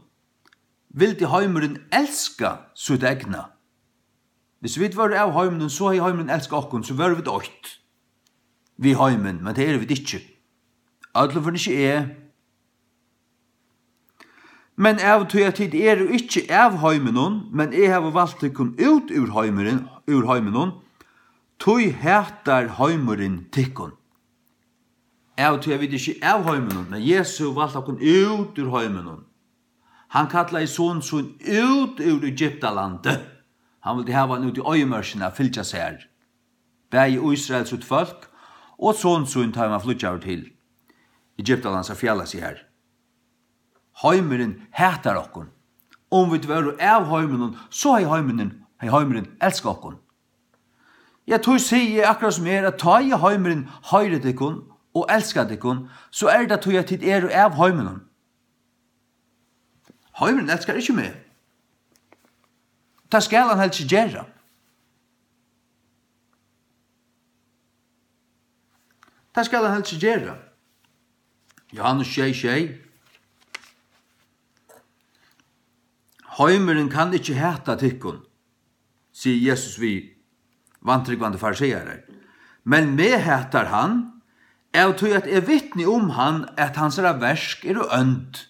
vildi heimurin elska sítt egna. Hvis vit vóru av heiminum, so hevði heimurin elskað okkum, so vóru vit eitt við heimin, men tað eru vit ikki. Øllum førum ikki eg. Men av tí at tit eru ikki av heiminum, men eg havi valt tykkum út úr heimurin, úr heiminum, tí hatar heimurin tykkum. Av tí at vit ikki av heiminum, men Jesus valdi okkum út úr heiminum. Hann kallaði son sín út úr Egyptalandi. Hann vildi hava hann út í oyðimørkina at fylgja sær. Bæði Ísrael sítt fólk og son sín, tá hann var flýggjaður til Egyptalands at fjala seg har. Heimurin hatar okkum. Um vit vóru av heiminum, so hevði heimurin, hevði heimurin elskað okkum. Ja, tí sigi eg akkurát sum er, at tá ið heimurin hoyrir tykkum og elskar tykkum, so er tað tí, at tit eru av heiminum. Heimurin elskar ikki meg. Tað skal hann helst ikki gera. Tað skal hann helst ikki gera. Johannes sjey sjey. Heimurin kann ikki hata tykkum, sigur Jesus við vantrúgvandi farisearar. Men meg hatar hann, av tí at eg vitni um hann, at hansara verk eru ónd.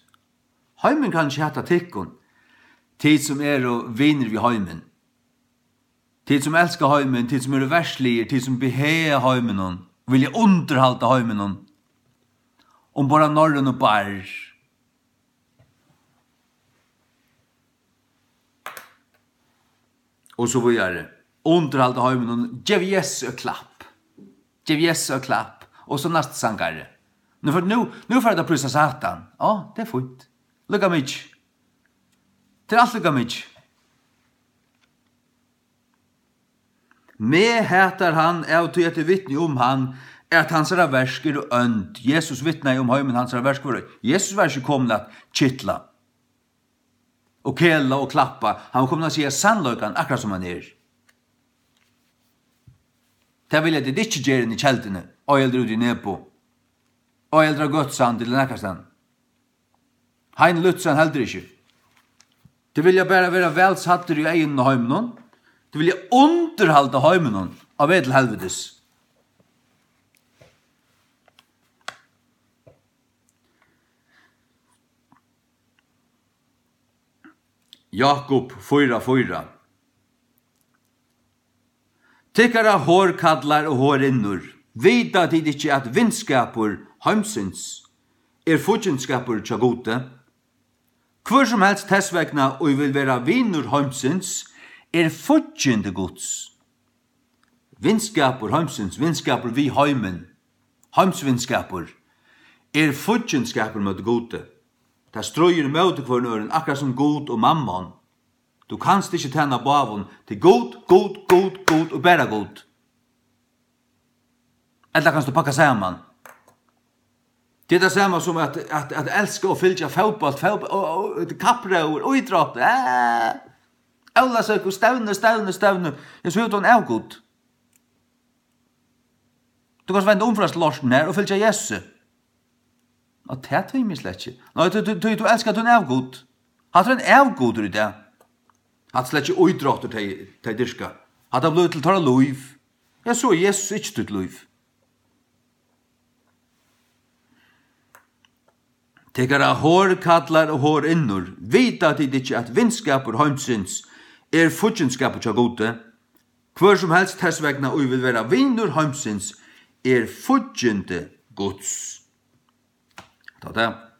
Heimurin kann ikki hata tykkum, tit sum eru vinir við heimin. Tit sum elska heimin, tit sum eru verðsligir, tit sum behaga heiminum, vilja undirhalda heiminum, umborð á norrønu barr. Og so víðari. Undirhalda heiminum, gev Jesu eitt klapp. Gev Jesu eitt klapp. Og so næsti sangari. Nú fer, nú, nú fer tað at prísa Satan. Á, tað er fínt. Líka mikið. Tað er alt líka mikið. Meg hatar hann, av tí at eg vitni um hann, at hansara verk eru ónd. Jesus vitnaði um heimin, hansara verk vóru. Jesus var ikki komin at kitla og kela og klappa. Hann var komin at siga sannleikan, akkurát sum hann er. Tað vilja tit ikki gera inni í kelduni, ei heldur úti í Nebo, ei heldur á Gøtusandi ella nakrastaðni. Hein Lützen heldur ikki. Tey vilja bara vera væl sæddir í eygunum á heiminum. Tey vilja undirhalda heiminum á veg til helvitis. Jákup fýra fýra. Tykkara horkallar og horinnur, vita tit ikki, at vinskapur heimsins er fíggindskapur hjá Gudi? Hvør sum helst tess vegna, ið vil vera vinur heimsins, er fíggindi Guds. Vinskapur heimsins, vinskapur við heimin, heimsvinskapur, er fíggindskapur móti Gudi. Tað stríðir móti hvørjum øðrum, akkurát sum Gud og Mammon. Tú kanst ikki tæna báðum, til Gud, Gud, Gud, Gud og bara Gud. Ella kanst tú pakka saman. Tað er tað sama sum at, at, at elska og fylgja fótbólt, fótbólt, og, og, og, kappróður, og ítrótt. Eh, ólavsøku, stevnu, stevnu, stevnu. Ja, so er tú ein avgud. Tú kanst venda um frá lortin her og fylgja Jesusi. Og tað tími eg slett ikki. Nei, tú, tú, tú, tú elskar tín avgud. Hatta er ein avgudur í dag. Hatta er slett ikki ítróttur, tey, tey dyrka. Hatta er blivið til teirra lív. Ja, so er Jesus ikki títt lív. Tykkara horkallar og horinnur, vita tit ikki, at vinskapur heimsins er fíggindskapur hjá Gudi? Hvør sum helst tess vegna, ið vil vera vinur heimsins, er fíggindi Guds. Tá tað.